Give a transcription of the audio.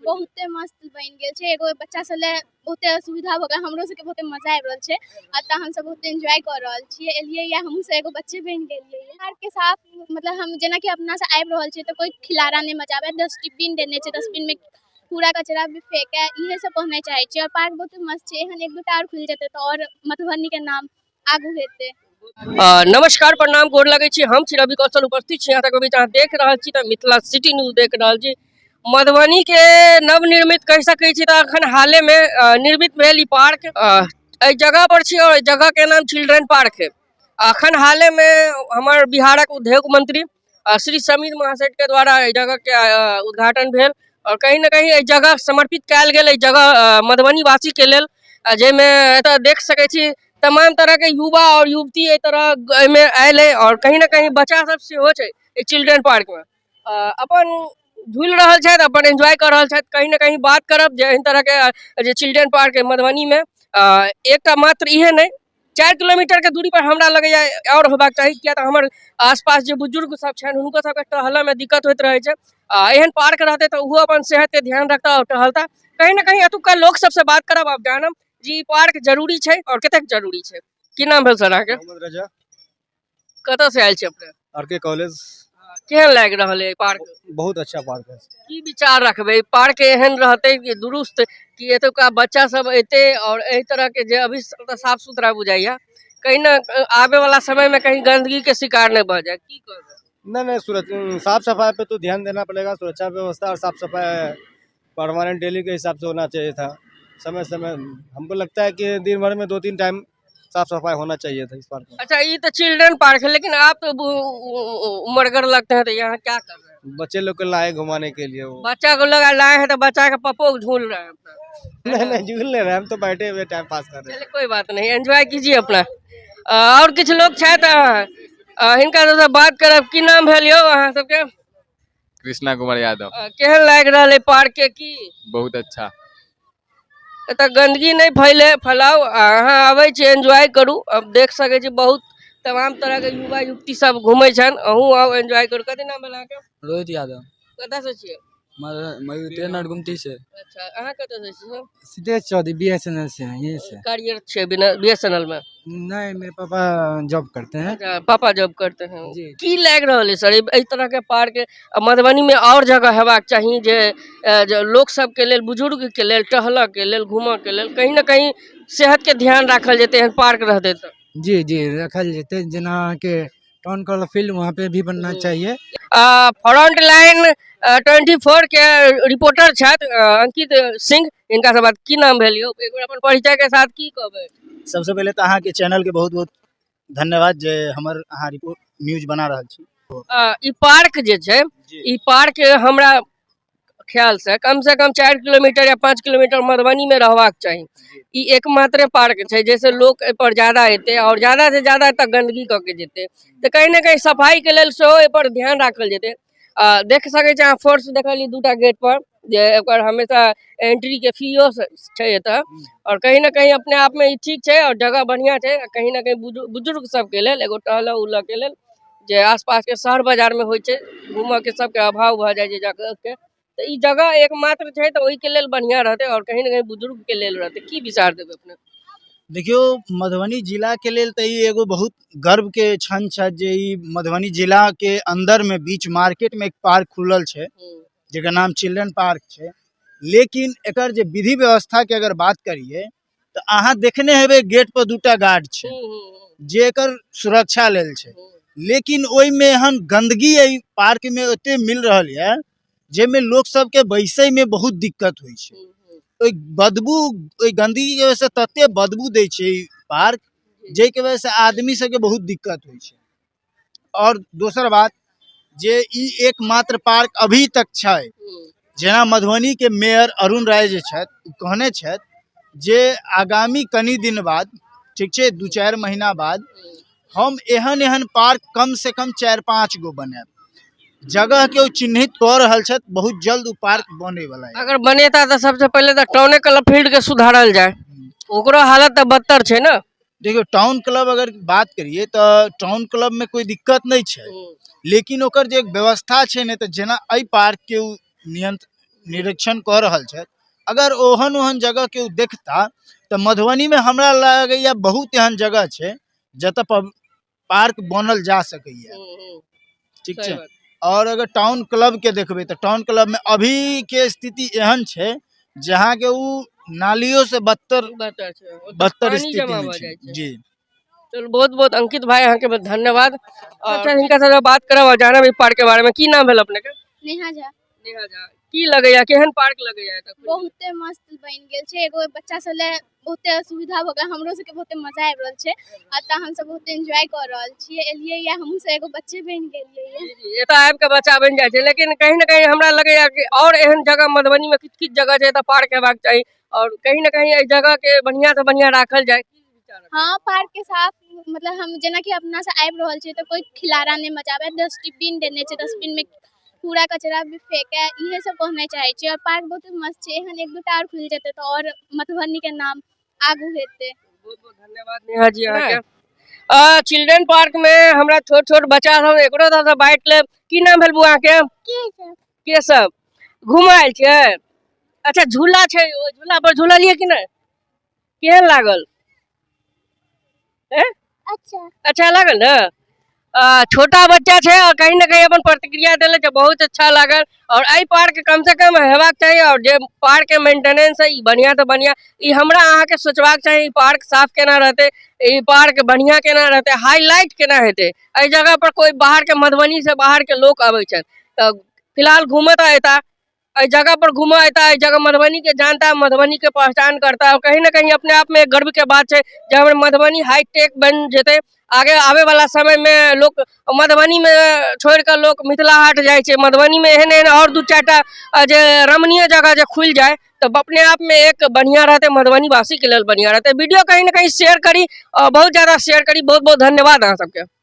बहुते मस्त बनि गेल छै। एगो बच्चा सब लए बहुते असुविधा भऽ गेल, हमरो सबके बहुते मजा आबि रहल छै। एतऽ हमसब बहुते एन्जॉय कऽ रहल छियै। एलियै या हमहूँ सब एगो बच्चे बनि गेलियै। पार्क के साफ मतलब हम जेनाकि अपना से आबि रहल छियै तऽ कोइ खिलारा नहि मचाबै, डस्टबिन देने छै, डस्टबिन मे कूड़ा कचरा भी फेकै, इहे सब कहनाइ चाहै छियै। और पार्क बहुत मस्त छै, एहन एक दूटा आओर खुलि जेतै तऽ आओर मधुबनी के नाम आगू हेतै। नमस्कार, प्रणाम, गोर लगै छी। हम छी रवि कौशल, उपस्थित छी अहाँ सबके बीच। अहाँ देख रहल छी तऽ मिथिला सिटी न्यूज देख रहल छी। मधुबनी के नवनिर्मित कहि सकै छी तऽ अखन हाले में निर्मित भेल ई पार्क, एहि जगह पर छी और एहि जगह के नाम चिल्ड्रन पार्क है। अखन हाले में हमर बिहारक उद्योग मंत्री श्री समीर महासेठ के द्वारा एहि जगह के उद्घाटन भेल और कहीं ना कहीं एहि जगह समर्पित कयल गेल एहि जगह मधुबनी वासी के लेल, जाहिमे एतऽ देख सकै छी तमाम तरह के युवा और युवती एहि तरह एहिमे आयल है और कहीं ना कहीं बच्चा सब सेहो छै एहि चिल्ड्रन पार्क में, अपन झूलि रहल छथि, अपन एंजॉय कऽ रहल छथि। कहीं ना कहीं बात करब जे एहन तरह के जे चिल्ड्रन पार्क है मधुबनी में, एकटा मात्र इहे नहि, 4 किलोमीटर के दूरी पर हमरा लगैया और होबाक चाही, किया तऽ हमर आसपास जे बुजुर्ग सब छनि हुनको सबके टहलऽ में दिक्कत होइत रहै छै। एहन पार्क रहतै तऽ ओहो अपन सेहत के ध्यान रखता और टहलता। कहीं ना कहीं एतुका लोक सबसँ बात करब, आब जानब जी ई पार्क जरूरी छै और कतेक जरूरी छै। की नाम भेल सर अहाँके? मोहम्मद रजा। कतऽ से आयल छी अपने? आर के कॉलेज। केहन लागि रहल है पार्क? बहुत अच्छा पार्क है। की विचार रखबै, पार्क एहन रहतै कि दुरुस्त कि एतुका बच्चा सब एतै और एहि तरह के जे अभी तऽ साफ सुथरा बुझाइया, कहीं ना आबे वाला समय में कहीं गंदगी के शिकार नहीं भऽ जाए, की कहबै? नहीं नहीं, साफ सफाई पे तो ध्यान देना पड़ेगा। सुरक्षा व्यवस्था और साफ सफाई परमानेंट डेली के हिसाब से होना चाहिए था। समय समय हमको लगता है कि दिन भर में 2-3 टाइम साफ सफाई होना चाहिए था इस पार्क में। अच्छा, ये तो चिल्ड्रन पार्क है, लेकिन आप तो उमरगर लगते हैं, तो यहाँ क्या कर रहे हैं? बच्चे लोग को लाए घुमाने के लिए। वो बच्चा को लगा लाए हैं तो बच्चा के पप्पो को झूल रहे हैं। नहीं नहीं, झूल नहीं रहे, हम तो बैठे हुए टाइम पास कर रहे हैं। चलिए कोई बात नहीं, एंजॉय कीजिए अपना। और किछु लोग छथि, हिनका सबसँ बात करब। की नाम भेल यौ अहाँ सबके? कृष्णा कुमार यादव। केहन लागि रहल है पार्क के? की बहुत अच्छा। एतऽ गंदगी नहि फैले फैलाउ, अहाँ आबै छी एंजॉय करू। अब देख सकै छी बहुत तमाम तरह के युवा युवती सब घूमै छनि, अहूँ आउ एंजॉय करू। कथी नाम भेल अहाँके? रोहित यादव। कतऽ से छियै? ट्रेनर गुमती से। अच्छा, अहाँ कतऽ से छियै? Siddhesh Chaudhary, B S N L से हैं, यहीं से। कार्यरत छियै बिना बी एस एन एल में? नहीं, मेरे पापा जॉब करते हैं। अच्छा, पापा जॉब करते हैं। जी। की लागि रहल है सर एहि तरह के पार्क मधुबनी में और जगह हेबाक चाही जे लोक सबके लेल, बुजुर्ग के लेल, टहलऽ के लेल, घूमऽ के लेल, कहीं ना कहीं सेहत के ध्यान राखल जेतै एहन पार्क रहतै तऽ। जी जी, रखल जेतै। जेना अहाँके टाउन क्लब फील्ड वहाँ पे भी बनना चाहिए। फ्रंट लाइन 24 के रिपोर्टर छथि अंकित सिंह, हिनका से बात। की नाम भेल यौ? एक बेर अपन परिचय के साथ की कहबै? सबसे पहिले तऽ अहाँके चैनल के बहुत बहुत धन्यवाद जे हमर अहाँ रिपोर्ट न्यूज बना रहल छी। ई पार्क जे छै, ई पार्क हमरा ख्याल से कम से कम 4 किलोमीटर या 5 किलोमीटर मधुबनी में रहबाक चाही। ई एकमात्र पार्क छै जैसे लोक एहि पर ज्यादा एतै और ज्यादा से ज्यादा एतऽ गंदगी कऽ के जेतै, तऽ कहीं ना कहीं सफाई के लेल सेहो एहि पर ध्यान राखल जेतै। देख सकै छी अहाँ फोर्स देखलियै 2टा गेट पर जे ओकर हमेशा एंट्री के फीयो छै एतऽ, और कहीं ना कहीं अपने आप में ई ठीक छै और जगह बढ़िया छै। कहीं ना कहीं बुजुर्ग सबके लेल एगो टहलऽ उलऽ के लेल जे आसपास के शहर बाजार में होइ छै घूमऽ के सबके अभाव भऽ जाइ छै जगह के, तऽ ई जगह एकमात्र छै तऽ ओहिके लेल बढ़िया रहतै और कहीं ना कहीं बुजुर्ग के लेल रहतै। की विचार देबै अपने? देखियौ, मधुबनी जिला के लेल तऽ ई एगो बहुत गर्व के क्षण छै जे ई मधुबनी जिला के अंदर में बीच मार्केट में एक पार्क खुलल छै जेकर नाम चिल्ड्रन पार्क छै। लेकिन एकर जे विधि व्यवस्था के अगर बात करिए तऽ अहाँ देखने हेबै गेट पर 2टा गार्ड छै जे एकर सुरक्षा लेल छै, लेकिन ओहिमे एहन गंदगी एहि पार्क में ओते मिल रहल यऽ जाहिमे लोक सबके बैसै में बहुत दिक्कत होइ छै। ओहि बदबू, ओहि गंदगी के वजह से तते बदबू दै छै ई पार्क जाहिके वजह से आदमी सबके बहुत दिक्कत होइ छै। और दोसर बात जे ई एकमात्र पार्क अभी तक छै, जेना मधुबनी के मेयर अरुण राय जे छथि ओ कहने छथि जे आगामी कनी दिन बाद, ठीक छै, 2-4 महीना बाद हम एहन एहन पार्क कम से कम 4-5 गो बनायब। जगह के ओ चिन्हित कऽ रहल छथि, बहुत जल्द ओ पार्क बने वाला है। अगर बनेता तऽ सबसे पहिले तऽ टाउने क्लब फील्ड के सुधारल जाय, ओकरो हालत तऽ बदतर छै ने। देखियौ, टाउन क्लब अगर बात करिए तऽ टाउन क्लब में कोई दिक्कत नहीं छै, लेकिन ओकर जे व्यवस्था छै ने, तऽ जेना एहि पार्क के ओ निरीक्षण कऽ रहल छथि, अगर ओहन ओहन जगह के ओ देखता तऽ मधुबनीमे हमरा लागैया बहुत एहन जगह छै जतऽ पार्क बनल जा सकैया। ठीक सही छै। बात। और अगर टाउन क्लब के देखबै तऽ टाउन क्लब में अभी के स्थिति एहन छै जहाँ के उ नालियो से बदतर बदतर छै। ओतऽ बदतर पानि स्थिति जमा में भऽ छै। जाइ छै। जी। चलू, बहुत बहुत अंकित भाई, अहाँके धन्यवाद। अच्छा, हिनका सबसँ बात करब और जानब ई पार्क के बारे में। की नाम भेल अपने के? नेहा झा। नेहा झा। की लगैया, केहन पार्क लगैया एतऽ? बहुते मस्त बनि गेल छै। एगो बच्चा सब लए बहुते सुविधा भऽ गेल, हमरो सबके बहुते मजा आबि रहल छै। एतऽ हमसब बहुते एन्जॉय कऽ रहल छियै। एलियै या हमहूँ सब एगो बच्चे बनि गेलियै या। जी, एतऽ आबि कऽ बच्चा बनि जाइ छै, लेकिन कहीं ने कहीं हमरा लगैया कि और एहन जगह मधुबनी मे किछु किछु जगह छै, एतऽ पार्क हेबाक चाही और कहीं ने कहीं एहि जगह के बढ़िया से बढ़िया राखल जाय। की विचार अछि? हाँ, पार्क के साफ, मतलब हम जेनाकि अपना से आबि रहल छियै तऽ कोइ खिलारा नहि मचाबै, डस्टबिन देने छै, डस्टबिन मे कूड़ा कचरा भी फेके, इहे सब कहनाइ चाहै छियै। और पार्क बहुत मस्त छै, एहन एक दूटा और खुलि जेतै तऽ और मधुबनी के नाम आगू हेतै। बहुत बहुत धन्यवाद नेहा जी अहाँके। चिल्ड्रन पार्क में हमरा छोट छोट बच्चा सब, एकरो सबसँ बाइट लेब। की नाम भेल बौआ अहाँके? के सब घूमऽ आयल छियै? अच्छा, झूला छै, ओ झूला पर झूललियै कि नहि? केहन लागल? अच्छा। अच्छा लागल ने? छोटा बच्चा छै और कहीं ना कहीं अपन प्रतिक्रिया देले छै, बहुत अच्छा लागल। और एहि पार्क कम से कम हेबाक चाही और जे पार्क के मेंटेनेंस है ई बढ़िया से बढ़िया, ई हमरा अहाँके सोचबाक चाही, ई पार्क साफ केना रहतै, ई पार्क बढ़िया केना रहतै, हाईलाइट केना हेतै। एहि जगह पर कोई बाहर के, मधुबनी से बाहर के लोक अबै छथि तऽ फिलहाल घूमऽ तऽ एता, एहि जगह पर घूमऽ एता, एहि जगह मधुबनी के जानता, मधुबनी के पहचान करता और कहीं ना कहीं अपने आप में एक गर्व के बात छै जे हमर मधुबनी हाईटेक बनि जेतै। आगे आबे वाला समय में लोक मधुबनी में छोड़ि कऽ लोक मिथिला हाट जाइ छै। मधुबनी में एहन एहन और दू चारिटा जे रमणीय जगह जे खुलि जाय तऽ अपने आप में एक बढ़िया रहतै, मधुबनी वासी के लेल बढ़िया रहतै। वीडियो कहीं ना कहीं शेयर करी और बहुत ज्यादा शेयर करी। बहुत बहुत धन्यवाद अहाँ सबके।